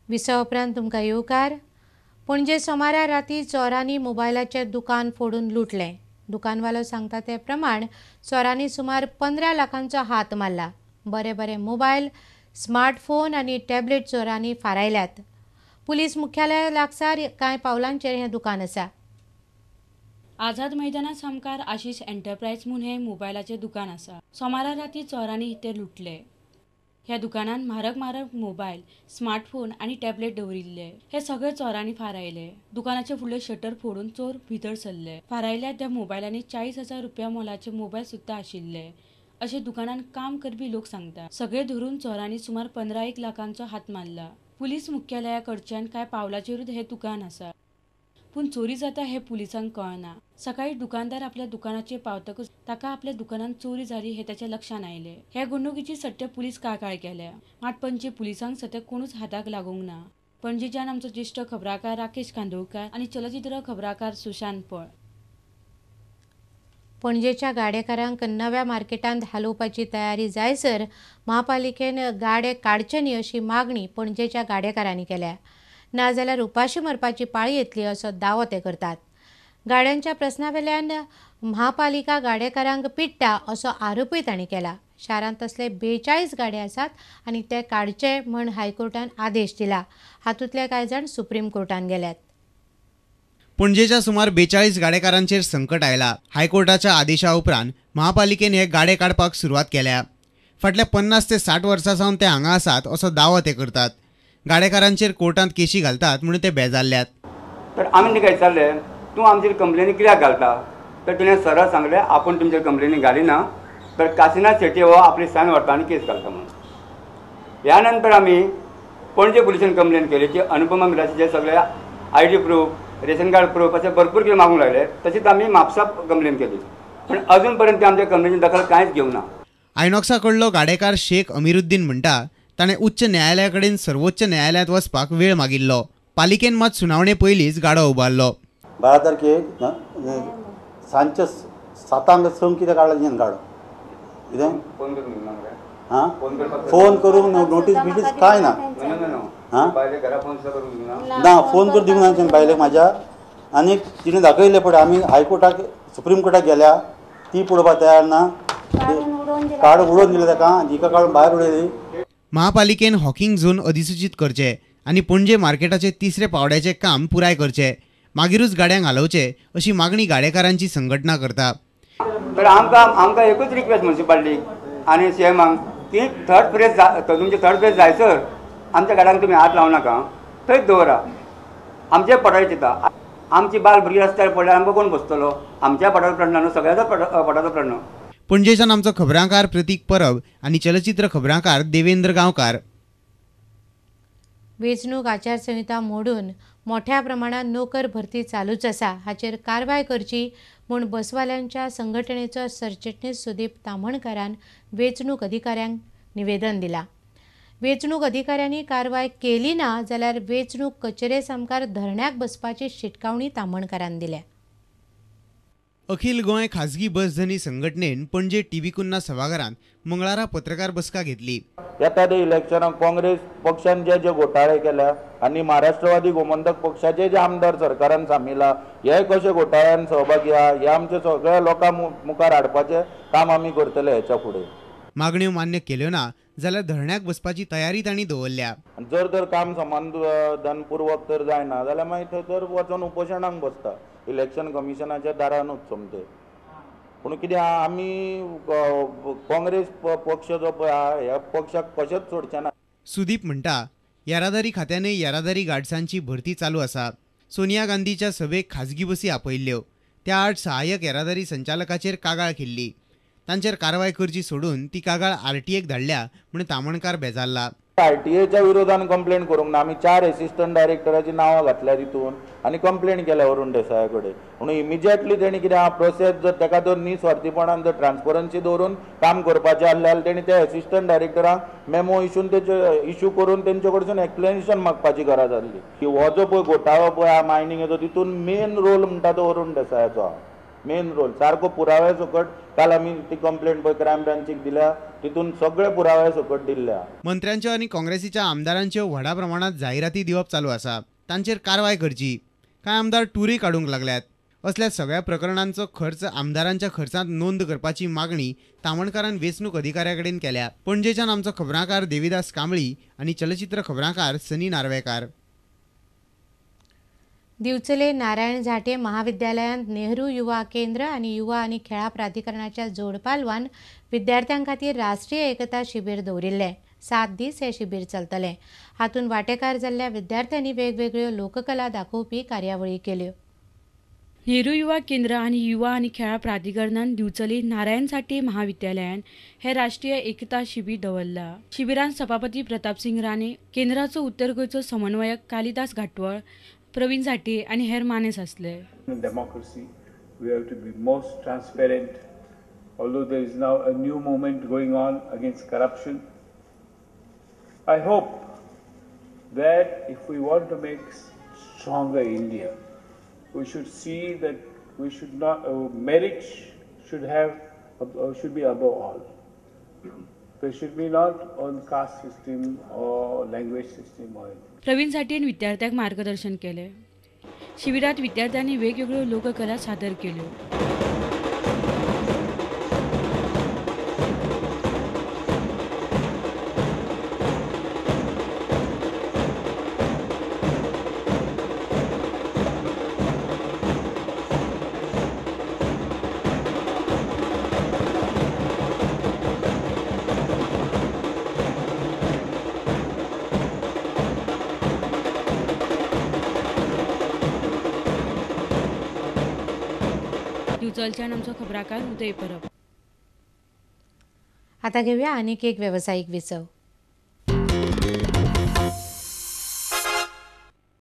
विसवा उपरांत तुमकां येवकार. पणजे सोमारा राती चोरांनी मोबायलाचें दुकान फोडून लुटलें. दुकानवालो सांगता ते प्रमाण चोरांनी सुमार 15 लाखांचो हात मारला. बरे बरे मोबायल, स्मार्टफोन आनी टॅबलेट चोरांनी फारायल्यात. पुलीस मुख्यालया लागसार कांय पावलांचेर हें दुकान आसा. आझाद मैदाना सामकार आशिष एंटरप्रायज म्हूण हें मोबायलाचें दुकान आसा. सोमारा राती चोरांनी ते लुटले. ह्या दुकानान म्हारग म्हारग मोबायल, स्मार्टफोन आनी टॅबलेट दवरिल्ले. हे सगळे चोरांनी फारायले. दुकानाचे फुडले शटर फोडून चोर भितर सरले. फारायल्या त्या मोबायलांनी 40,000 रुपया मोलाचे मोबायल सुद्दां आशिल्ले अशें दुकानान काम करपी लोक सांगता. सगळे धरून चोरांनी सुमार 15 लाखांचो हात मारला. पुलीस मुख्यालया कडच्यान कांय पावलाचेरूच हें दुकान आसा, पूण चोरी जाता हें पुलिसांक कळना. सकाळी दुकानदार आपल्या दुकानाचेर पावतकच ताका आपल्या दुकानांत चोरी जाली हें ताच्या लक्षांत आयलें. हे घडणुकीची सत्य पुलीस कागाळ केल्या, मात पणजे पुलिसांक सत्य कोणूच हाताक लागूंक ना. पणजेच्यान आमचो ज्येश्ठ खबराकार राकेश कांदोळकार आनी चलचित्र खबराकार सुशांत पळ. पणजेच्या गाडेकारांक नव्या मार्केटांत हालोवपाची तयारी जायसर महापालिकेन गाडे काडचे न्ही अशी मागणी पणजेच्या गाडेकारांनी केल्या. नाजाल्यार उपाशी मरपाची पाळी येतली असो दावो ते करतात. गाड्यांच्या प्रस्नावेल्यान महापालिका गाडेकारांक पिडटा असो आरोपूय तांणी केला. शारांत तसले 42 गाडे आसात आनी ते काडचे म्हण हायकोर्टान आदेश दिला. हातूंतले कांय जाण सुप्रीम कोर्टान गेल्यात. पणजेच्या सुमार 42 गाडेकारांचेर संकट आयला. हायकोर्टाच्या आदेशा उपरांत महापालिकेन हे गाडे काडपाक सुरवात केल्या. फाटल्या 50 ते 60 वर्सां सावन ते हांगा आसात असो दावो ते करतात. गाडेकारांचेर कोर्टांत केशी घालतात म्हणून ते बेजारल्यात. तर आमी ताका विचारलें, तूं आमचेर कंप्लेनी कित्याक घालता? तर तिणें सरळ सांगलें, आपूण तुमचेर कंप्लेनी घालिना, तर काशिनाथ शेट्ये हो आपली सायन व्हरता आनी केस घालता म्हणून. ह्या नंतर आमी पणजे पुलिशेन कंप्लेन केली की अनुपमा मिराशीचे सगळे I D proof, ration card proof अशें भरपूर कितें मागूंक लागले. तशीच आमी म्हापसा कंप्लेन केली, पूण अजून पर्यंत आमच्या कंप्लेनी दखल कांयच घेवंक ना. आयनॉक्सा कडलो गाडेकार शेख अमिरुद्दीन म्हणटा, ताणें उच्च न्यायालया कडेन सर्वोच्च न्यायालयांत वचपाक वेळ मागिल्लो. पालिकेन मात सुनावणे पयलींच गाडो उबारलो. 12 तारखेक सांजचे 7 6 कितें काडला गाडो, कितें हां फोन करूंक नोटीस बिटीस कांय ना. हां ना फोन करून दिवंक ना बायलेक म्हाज्या. आनी तिणें दाखयलें पळय, आमी हायकोर्टाक सुप्रीम कोर्टाक गेल्या, ती पळोवपाक तयार ना. कार्ड उडोवन दिलें ताका आनी हिका काडून भायर उडयली. महापालिकेन हॉकिंग झोन अधिसूचित करचे आनी पणजे मार्केटाचे तिसरे पावड्याचे काम पुराय करचे, मागीरूच गाड्यांक हालोवचे अशी मागणी गाडेकारांची संघटना करता. तर आमकां आमकां एकूच रिक्वेस्ट म्युनिसिपालिटीक आनी सी एमाक की थर्ड फेज, तुमचे थर्ड फेज जायसर आमच्या गाड्यांक तुमी हात लावं नाका, थंयच दवरा. आमचे पडाय चिंता, आमची बाल भुरगीं रस्त्यार पडल्यार आमकां कोण बसतलो? आमच्या पडाचो प्रश्न न्हू, सगळ्याचो पडाचो प्रश्न. पणजेच्यान आमचो खबरांकार प्रतीक परब आनी चलचित्र खबरांकार देवेंद्र गांवकार. वेंचणूक आचारसंहिता मोडून मोठ्या प्रमाणात नोकर भरती चालूच आसा, हाचेर कारवाय करची म्हूण बसवाल्यांच्या संघटनेचो सरचिटणीस सुदीप ताम्हणकारान वेंचणूक अधिकाऱ्यांक निवेदन दिलां. वेंचणूक अधिकाऱ्यांनी कारवाय केली ना जाल्यार वेंचणूक कचेरे सामकार धरण्याक बसपाची शिटकावणी ताम्हणकारान दिल्या. अखिल गोंय खाजगी बस धनी संघटनेन पणजे टीबी कुन्हा सभाघरांत मंगळारा पत्रकार बसका घेतली. येता ते इलेक्शनाक काँग्रेस पक्षान जे जे घोटाळे केल्या आनी महाराष्ट्रवादी गोमंतक पक्षाचे जे आमदार सरकारान सामीला हे कशे घोटाळ्यान सहभागी आहा हे आमचे सगळ्या लोकां मुखार हाडपाचें काम आमी करतले. हेच्या फुडें मागण्यो मान्य केल्यो ना जाल्यार धरण्याक बसपाची तयारी तांणी दवरल्या. जर तर काम समाधानपूर्वक तर जायना जाल्यार मागीर थंय तर वचोन उपोशणाक बसता, इलेक्शन कमिशनाच्या दारानूच सोमते. पूण कितें आहा, आमी काँग्रेस पक्ष जो पळय आहा ह्या पक्षाक कशेंच सोडचे ना. सुदीप म्हणटा, येरादारी खात्यानय येरादारी गार्ड्सांची भरती चालू आसा. सोनिया गांधीच्या सभेक खाजगी बसी आपयल्ल्यो, त्या आड सहाय्यक येरादारी संचालकाचेर कागाळ केल्ली. तांचेर कारवाय करची सोडून ती कागाळ आरटीएक धाडल्या म्हूण तामणकार बेजारला. आरटीएच्या विरोधान कंप्लेन करूंक ना, आमी 4 एसिस्टंट डायरेक्टराची नांवां घातल्या तितून आनी कंप्लेन केल्या अरुण देसाया कडेन. म्हणून इमिजिएटली तेणी कितें आहा प्रोसेस जर ताका जर निस्वार्थीपणान जर ट्रान्सपरन्सी दवरून काम करपाचें आसलें जाल्यार तेणी त्या एसिस्टंट डायरेक्टरांक मेमो इशून तेचे इशू करून तेंचे कडसून एक्सप्लेनेशन मागपाची गरज आसली. की हो जो पळय घोटाळो पळय आहा मायनिंगेचो तितून मेन रोल म्हणटा तो अरुण देसायाचो आहा. मेन रोल सारको पुरावे सकट काल आमी ती कंप्लेंट पळय क्रायम ब्रांचीक दिल्या, तितून सगळे पुरावे सकट दिल्ल्या। मंत्र्यांच्यो आनी काँग्रेसीच्या आमदारांच्यो व्हडा प्रमाणांत जायराती दिवप चालू आसा, तांचेर कारवाय करची। कांय आमदार टुरूय काडूंक लागल्यात। असल्या सगळ्या प्रकरणांचो खर्च आमदारांच्या खर्चांत नोंद करपाची मागणी तामणकारान वेंचणूक अधिकाऱ्या कडेन केल्या। पणजेच्यान आमचो खबरांकार देविदास कांबळी आनी चलचित्र खबरांकार सनी नार्वेकार। दिवचले नारायण झांट्ये महाविद्यालयांत नेहरू युवा केंद्र आनी युवा आनी खेळां प्राधिकरणाच्या जोडपालवान विद्यार्थ्यां खातीर राष्ट्रीय एकता शिबीर दवरिल्लें। 7 दीस हें शिबीर चलतलें। हातूंत वांटेकार जाल्ल्या विद्यार्थ्यांनी वेगवेगळ्यो लोककला दाखोवपी कार्यावळी केल्यो। नेहरू युवा केंद्र आनी युवा आनी खेळां प्राधिकरणान दिवचले नारायण झांट्ये महाविद्यालयान हे राष्ट्रीय एकता शिबीर दवरला। शिबिरान सभापती प्रतापसिंग राणे, केंद्राचो उत्तर गोंयचो समन्वयक कालिदास घाटवळ, प्रवीण झांट्ये आनी हेर मानेस आसले। In democracy, we have to be most transparent. Although there is now a new movement going on against corruption, I hope that if we want to make stronger India, we should see that we should not merit should have should be above all. There should be not on caste system or language system or anything. Pravin झांट्येन विद्यार्थ्यांक मार्गदर्शन केले। शिबिरात विद्यार्थ्यांनी वेगवेगळ्यो लोककला सादर केल्यो। दिवचलच्यान आमचो खबराकार उदय परब। आता घेऊया आणखी एक व्यावसायिक विसव।